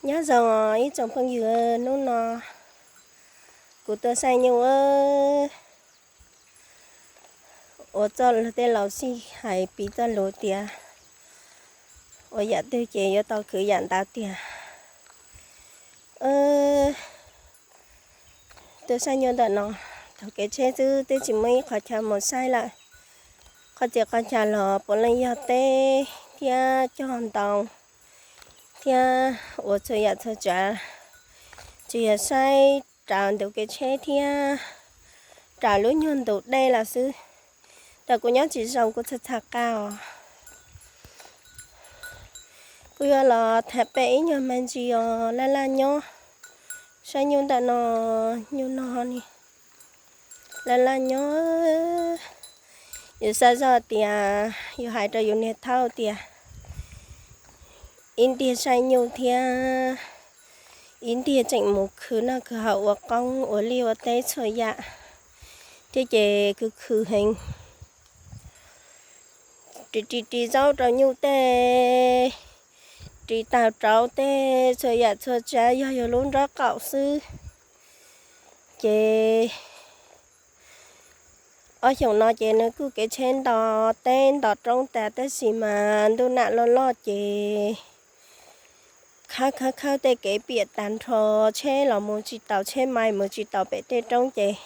Nyob zoo ib tsoom phooj ywg, hnub no kuv tuaj saib nyuj, ua txoj tej laus xij hais piv txoj lus tias ua yam twg ces yuav tau khwv yam ntawd tiag. Tuaj saib nyuj ntawm no, taug kev tsheb xwb twb tsis muaj ib qhov chaw mus saib lawm. Qhov txhia qhov chaw los puav leej yog teb thiab cog ntoo thiab ua txhua yam txhua tsav, tsuas yog saib raws ntu kev tsheb thiab raws lub nyuag ntu dej lawm xwb. Tab kuv nyob tsis zoo kuv txhaj txhaj qab os. Kuv yuav los tham pem ib nyuag me ntsis os, laj laj nyob. Saib nyuj ntawm no, nyuj no ni, laj laj nyob. Yus xav zoj tias yus hais rau yus niag thaub tias ib ntiag saib nyuj thiab ib ntiag tseem mus khwv noj khwv haus ua qoob ua liaj ua teb txhua yam thiab ces khwv khwv heev. Ris ris ris zaub rau nyuj tej, ris taws rauv tej, txhua yam txhua tsav yog yus lub nraub qaum xwb. Ces ob xyoos no ces nws kuj kev tsheb nto teb nto roob tas tab sis mas ntuj nam loj loj ces khawb khawb khawb tej kev piam tag nrho, tsheb los mus tsis taus, tsheb mais mus tsis taus pem tej roob ces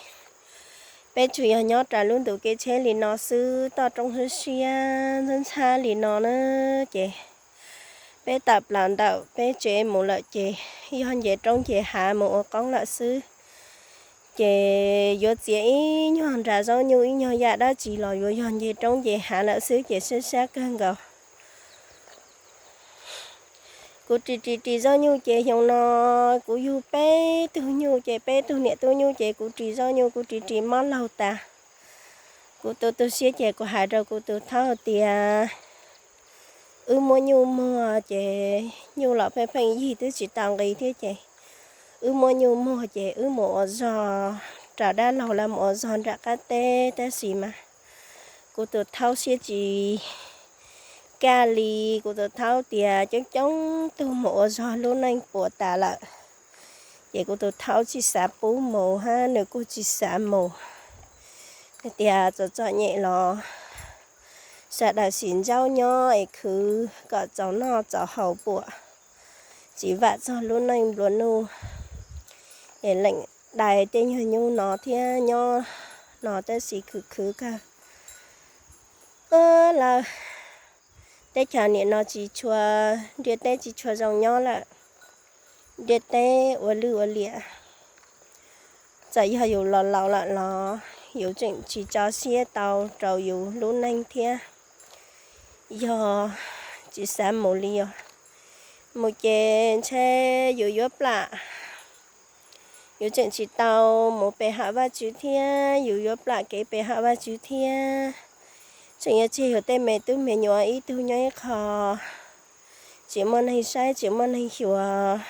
peb tsuas yog nyob raws lub ntu kev tsheb li no xwb, toj roob siab siab ntxhab ntxhab li no na. Ces peb tawm plaws ntawm peb tsev mus lawm ces yog nce roob nce hav mus ua qoob lawm xwb. Ces yuav txiav ib nyuag nra zaub nyuj ib nyuag yam dab tsi los yuav yog nce roob nce hav lawm xwb ces sab sab kawg nkaus. Kuv ris ris ris zaub nyuj ces xyoo no kuv yug peb tug nyuj ces peb tug niam tub nyuj ces kuv ris zaub nyuj kuv ris ris mob laug tas. Kuv tu tu siab ces kuv hais rau kuv tus thaub tias wb muab nyuj muag ces nyuj los pheej pheej yig twb tsis tau nqi thiab ces wb muab nyuj muag ces wb mus ua zog, raws dab laug lawv mus ua zog nram qab teb tab sis mas kuv tus thaub siab tsis kaj li. Kuv tus thaub tias coob coob tug mus ua zog lub neej puas tas lawm. Ces kuv tus thaub tsis xav pub mus hab nws kuj tsis xav mus. Tias txom txom nyem los sawv daws sim ntsaub nyob es khwv kom txaus noj txaus haus puam, tsis vam txog lub neej nplua nuj. Es leem dais tej nyuag nyuj no thiab nyob no tab sis khwv khwv kawg. Lawv teb chaws nim no tsis tshua, ntiaj teb tsis tshua zoo nyob lawm. Ntiaj teb ua lwj ua liam, txawm yog yus los laus lawm los yus tseem tsis tso siab tau rau yus lub neej thiab. Yog tsis xav mus li os, mus ces ntshe yus yuav plam. Yus tseem tsis tau mus pe hawm Vajtswv thiab, yus yuav plam kev pe hawm Vajtswv thiab. Tseem yuav tseg yus tej me tub me nyuam ib tug nyob ib qho, tsis muaj neeg saib tsis muaj neeg xyuas.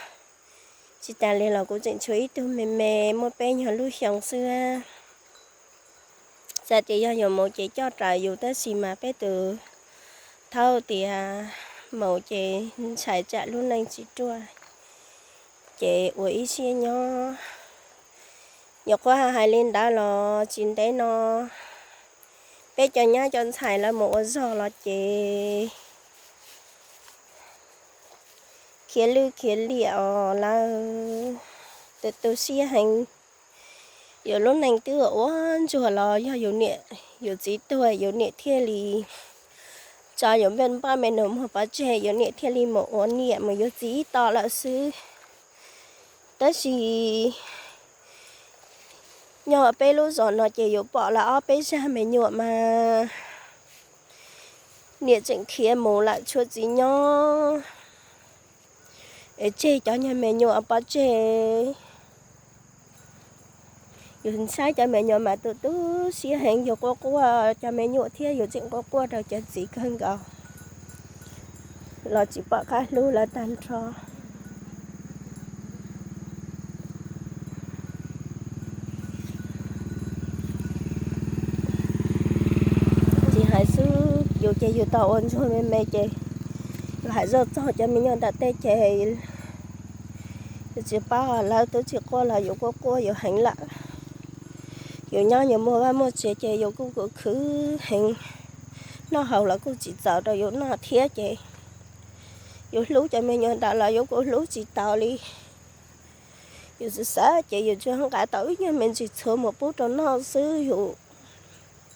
Tsis tas li los kuv tseem tshuav ib tug me me muaj peb nyuag lub xyoo xwb. Xav tias yog yus mus ces coj raws yus tab sis mas peb tus thaub tias mus ces ntshai tsam lub neej tsis ruaj, ces ua ib siab nyob. Nyuam qhuav hais li ntawd los tsis ntev no peb cov nyab cov ntxhais lawv mus ua zog los ces khiav lwj khiav liam os lawv, tu tu siab heev. Yus lub neej twb ua ntsuag los yog yus niam yus txiv tuag yus niam thiaj li tso yus npaj me nus muag pov tseg, yus niam thiaj li mus ua niam mus yuav txiv ib tog lawm xwb. Tab sis nyob peb lub zos no ces yus pom lawv ob peb zag me nyuam mas niam tseem khiav mus lawm tshuav txiv nyob, es tseg cov nyuag me nyuam pov tseg. Yus saib cov me nyuam mas tu tu siab heev, yus quaj quaj cov me nyuam thiab yus tseem quaj quaj rau cov txiv kawg nkaus los tsis pom qab hlub lawv tag nrho. Tsis hais xwb, yus ces yus tau ua ntsuag me me ces yus hais zoj txog cov me nyuam ntawm tej ces Yus tsis paub, lawv twb tsis quaj los yus kuj quaj yus heev lawm. Yus nyob yus muaj vaj muaj tsev ces yus kuj khwv khwv heev, noj haus los kuj tsis txaus rau yus noj thiab ces yus hlub cov me nyuam ntawd los yus kuj hlub tsis tau li. Yus xav xav ces yus tsuas nqa tau ib nyuag me ntsis txhuv mus pub rau noj xwb, yus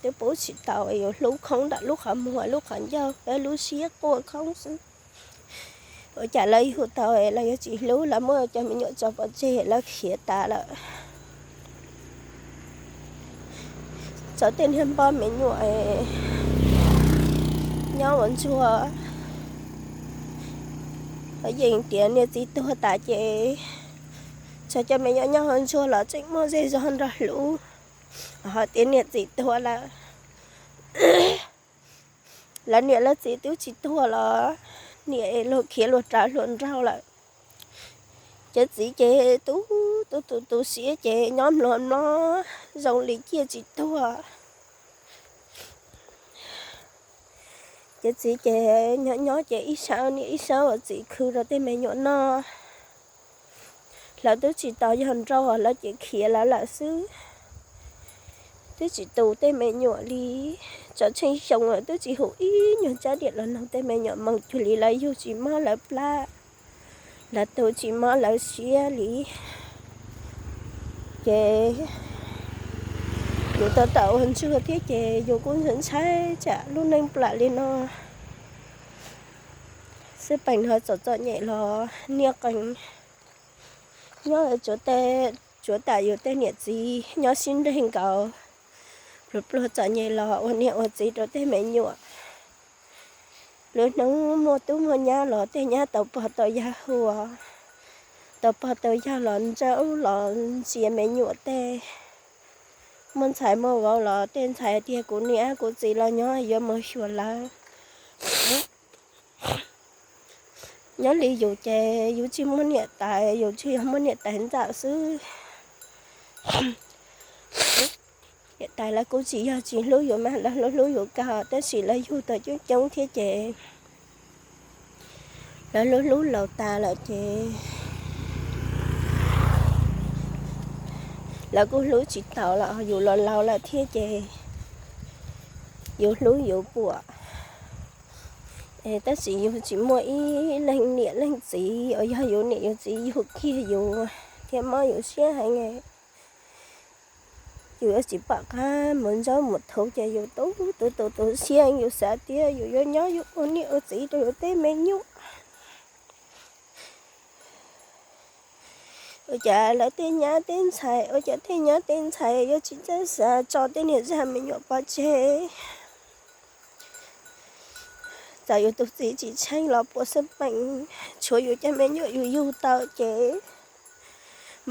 twb pub tsis tau, yus hlub khoob ntawm lub qhov muag lub qhov ncauj, peb lub siab quaj khoob xwb. Ua cas lawv yug tau los yuav tsis hlub, lawv muab cov me nyuam tso pov tseg, lawv khiav tas lawm. Tso tej niag npoj me nyuam nyob ua ntsuag. Yeej tias niam txiv tuag tas ces tso cov me nyuam nyob ua ntsuag los tseem muaj zej zog nrog hlub, ho tias niam txiv tuag lawm. Lawv niam lawv txiv twb tsis tuag los niam luag khiav luag rawv hluas nraug lawm. Cov txiv ces tu tu tu tu siab ces nyob mluas mlob zoo li ciaj tsis tuag. Cov txiv ces nyob nyob ces ib sab niam ib sab ua txiv khwv rau tej me nyuam noj. Lawv twb tsis tau yog nraug, lawv ces khiav lawv lawm xwb, twb tsis tu tej me nyuam li. Tso tsheej xyoo twb tsis hu ib nyuag tsab diam los nug tej me nyuam moo cuag li, lawv yug tsis mob lawv plab, lawv tu tsis mob lawv siab li. Ces yus tau tawm ua ntsuag thiab ces yus kuj ntshai ntshai tsam lub neej plam li no. Xwb peem no txom txom nyem los niaj qees nyob tsuav tam yus tej niam txiv nyob sib nreg nkaus, pluag pluag txom nyem los ua niam ua txiv rau tej me nyuam. Lwm hnub muaj tub muaj nyab los tej nyab tau pog tau yawg hu, tau pog tau yawg los ntsaub los ntsia me nyuam tej. Muaj ntxhais muaj vauv los tej ntxhais tias kuv niam kuv txiv los nyob yuav mus xyuas lawv. Nyob li yus ces yus tsis muaj niam tais, yus tsuas yog muaj niam tais ntxawm xwb. Niam tais lawv kuj tsis yog tsis hlub yus mas, lawv hlub hlub yus kawg tab sis lawv yug tau coob coob thiab ces lawv hlub hlub laus tas lawm ces lawv kuj hlub tsis tau lawm, yus los laus lawm thiab ces yus hlub yus puam. Tab sis yus tsis muaj ib leeg niam leeg txiv uas yog yus niam yus txiv yug kiag yus thiab mob yus siab heev. Yus yuav tsis pom qab mus ntsaub mus thuv ces yus tu tu tu tu siab, yus xav tias yus yuav nyob yus ua niam ua txiv rau yus tej me nyuam. Ua cas lawv tej nyab tej ntxhais, ua cas tej nyab tej ntxhais yuav tsis txawj xav tso tej niag zaj me nyuam pov tseg. Txawm yus tus txiv tsis tsheej los puas xwb peem, tshuav yus cov me nyuam yus yug tau ces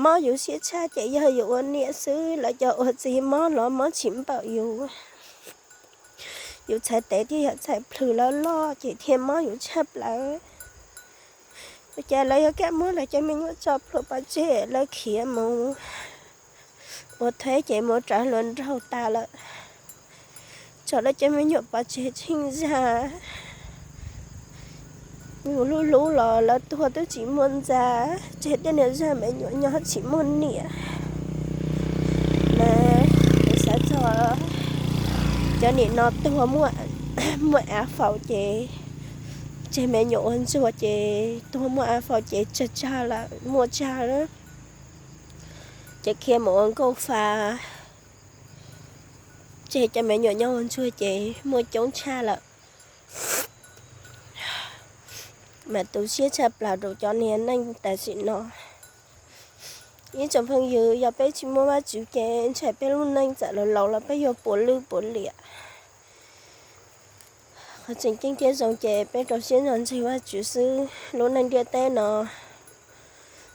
mob yus siab tshaj ces yog yus ua niam xwb, lawv cov ua txiv mob los mob tsis npaum yus. Yus txhais tes thiaj yog txhais plhws loj loj ces thiaj mob yus tshaj plaws. Ua cas lawv yuav kam muab lawv cov me nyuam tso pluag pov tseg, lawv khiav mus ua thueb ces mus rawv hluas nraug tas lawm. Tso lawv cov me nyuam pov tseg tsheej zaj. Yus hlub hlub los lawv tuag twb tsis muaj ntxa, tseg tej niag zaj me nyuam nyob tsis muaj niam. Mas kuv xav txog cov niam no tuag muaj av faus ces tseg me nyuam ua ntsuag ces tuag muaj av faus ces tsawg tsawg lawm, muaj tsawg lawm. Ces khiav mus ua nkauj fa, tseg cov me nyuam nyob ua ntsuag ces muaj coob tshaj lawm. Mas tu siab tshaj plaws rau cov niag neej tam sim no. Ib tsoom phooj ywg, yog peb tsis muaj Vajtswv ces ntshai peb lub neej txawm laus laus los peb yuav puas lwj puas liam. Qhov tseem ceeb thiab zoo ces peb rau siab zog ntseeg Vajtswv xwb. Lub neej ntiaj teb no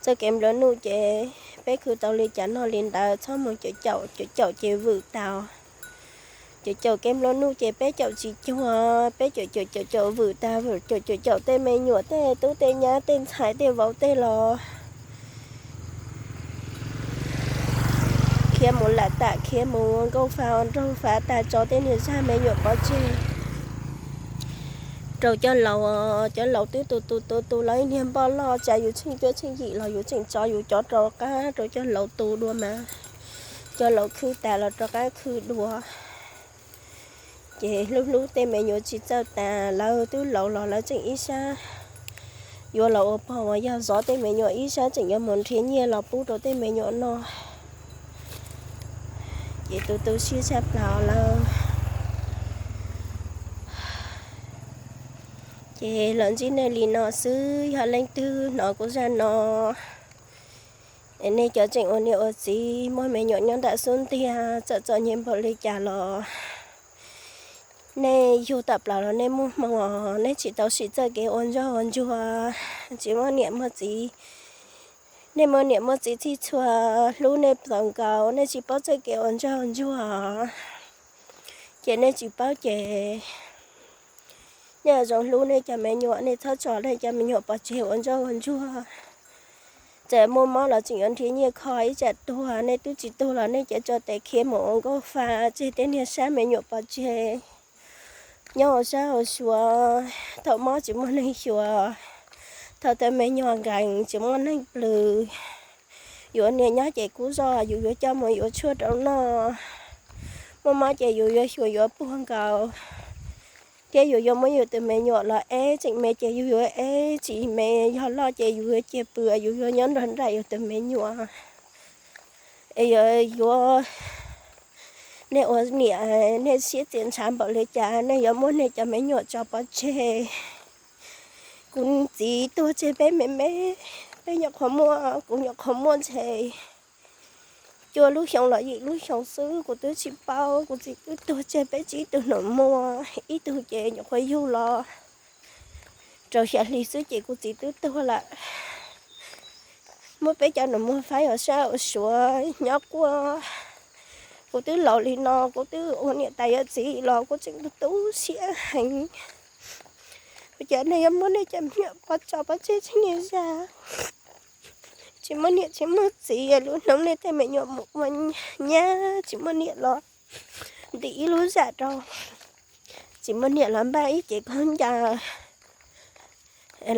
txoj kev nplua nuj ces peb khwv tau li cas noj li ntawd, txhob mus caum caum, caum caum ces vwm tau. Caum caum kev nplua nuj ces peb caum tsis cuag, peb caum caum caum caum vwm tag, vwm caum caum caum tej me nyuam tej tub tej nyab tej ntxhais tej vauv tej los khiav mus lam tam, khiav mus nkauj fa nraug fa tag, tso tej niag zaj me nyuam pov tseg. rau cov laus, cov laus twb tu tu tu tu lawv ib niag npoj loj, tsam yus tsheej cuab tsheej yim los yus tseem tso yus cov rov qab rau cov laus tu dua mas cov laus khwb tas los rov qab khwb dua. Ces hlub hlub tej me nyuam tsis txawj tas, lawv twb laus los lawv tseem ib sab yuav los ua pog uas yog zov tej me nyuam, ib sab tseem yuav mus nrhiav nyiaj los pub rau tej me nyuam noj. Ces tu tu siab tshaj plaws lawm. Ces los ntsib nej li no xwb, yog leej twg hnov kuv zaj no, nej cov tseem ua niam ua txiv muaj me nyuam nyob nram xub ntiag, txom txom nyem npaum li cas los nej yug tawm plaws los nej muaj hmoo, nej tsis tau sim txoj kev ua ntsoj ua ntsuag, tsis muaj niam muaj txiv. Nej muaj niam muaj txiv txhij txhua, hlub nej tau nkaus, nej tsis paub txoj kev ua ntsoj ua ntsuag, ces nej tsis paub ces nej zoo hlub nej cov me nyuam, nej txhob tso nej cov me nyuam pov tseg ua ntsoj ua ntsuag. Txawm muaj mob los tseem yuav nrhiav nyiaj kho, ib tsam tuag nej twb tsis tuag los nej cov tso tes khiav mus ua nkauj fa tseg tej niag sab me nyuam pov tseg nyob hauv sab hauv suav. Thaum mob tsis muaj neeg xyuas, thaum tej me nyuam nkees tsis muaj neeg plws. Yus ua niam nyob ces kub zog yus yuav coj mus yuav tshuaj rau noj, muaj mob ces yus yuav xyuas yuav puag nkaus, thiab yus yuav muab yus tus me nyuam los eb, tseem me ces yus yuav eb, tsis me yog loj ces yus yuav cia pw, yus yuav nyob nrog nraim yus tus me nyuam. Es yuav, yuav, nej ua niam nej siab txias ntshav npaum li cas nej yuav muab nej cov me nyuam tso pov tseg. Kuv txiv tuag tseg peb me me, peb nyuam qhuav muaj, kuv nyuam qhuav muaj ntshe cuaj lub xyoo los yim lub xyoo xwb, kuv twb tsis paub. Kuv txiv twb tuag tseg peb tsib tug nus muag, ib tug ces nyuam qhuav yug los rau xya hli xwb ces kuv txiv twb tuag lawm. Muab peb cov nus muag faib hauv sab hauv suav nyob quaj. Kuv twb laus li no, kuv twb ua niam tais yuav txiv los kuv tseem tu siab heev. Ua cas nej yuav muab nej cov me nyuam pov tso pov tseg txhua niaj zaj, tsis muaj niam tsis muaj txiv, lub hnub nej tej me nyuam mus ua nyab tsis muaj niam los ntim ib lub zam rau, tsis muaj niam los npaj ib cev khaub ncaws.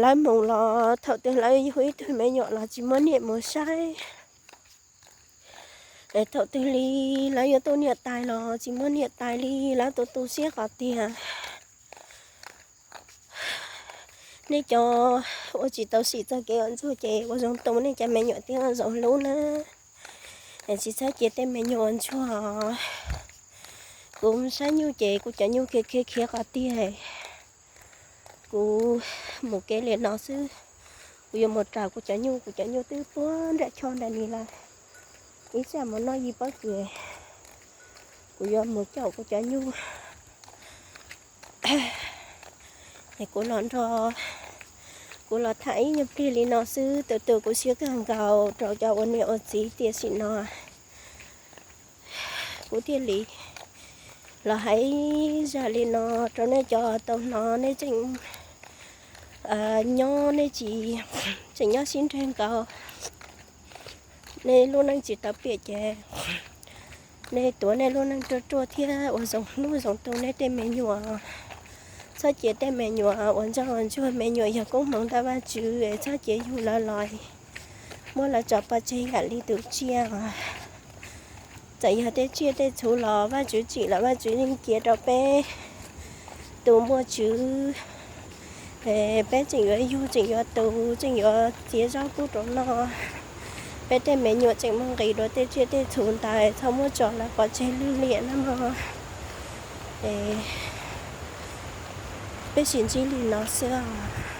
Lawv mus los thaum twg lawv yug ib tug me nyuam los tsis muaj niam mus saib. Thaum twg li lawv yuav tu niam tais los tsis muaj niam tais li, lawv tu tu siab qhov tiag. Nej cov ua tsis tau sim txoj kev ua ntsuag ces ua zoo tu nej cov me nyuam thiab zoo hlub na. Tsis txhob cia tej me nyuam ua ntsuag. Kuv saib nyuj ces kuv cov nyuj khiav khiav khiav qhov tiag. Kuv mus kev li no xwb, kuv yuav mus raws kuv cov nyuj, kuv cov nyuj twb puag nram choj nram ni lawm. Ib tsam mus noj yig pob kws, kuv yuav mus caum kuv cov nyuj. Es kuv los nrog, kuv los tham ib nyuag pliag li no xwb, tus tus kuv siab kawg nkaus rau cov ua niam ua txiv tiam sim no. Kuv thiaj li los hais zaj li no rau nej cov tau hnov, nej tseem nyob, nej tsis, tseem nyob sib nrag nkaus, nej lub neej tsis tau piam ces nej tuav nej lub neej ruaj ruaj thiab ua zoo hlub zoo tu nej tej me nyuam. Txhob cia tej me nyuam ua ntsoj ua ntsuag, me nyuam yog koob hmoov ntawm Vajtswv, txhob cia yug lawv los muab lawv tso pov tseg yam li tus tsiaj. Txawm yog tej tsiaj tej txhu los Vajtswv tsim los Vajtswv yeej cia rau peb tus muaj tswv. Peb tseem yuav yug, tseem yuav tu, tseem yuav txiav zaub pub rau noj. Peb tej me nyuam tseem muaj nqis dua tej tsiaj tej txhu ntawd, txhob muab tso lawv pov tseg lwj liam na mog. Peb sib ntsib li no xwb os.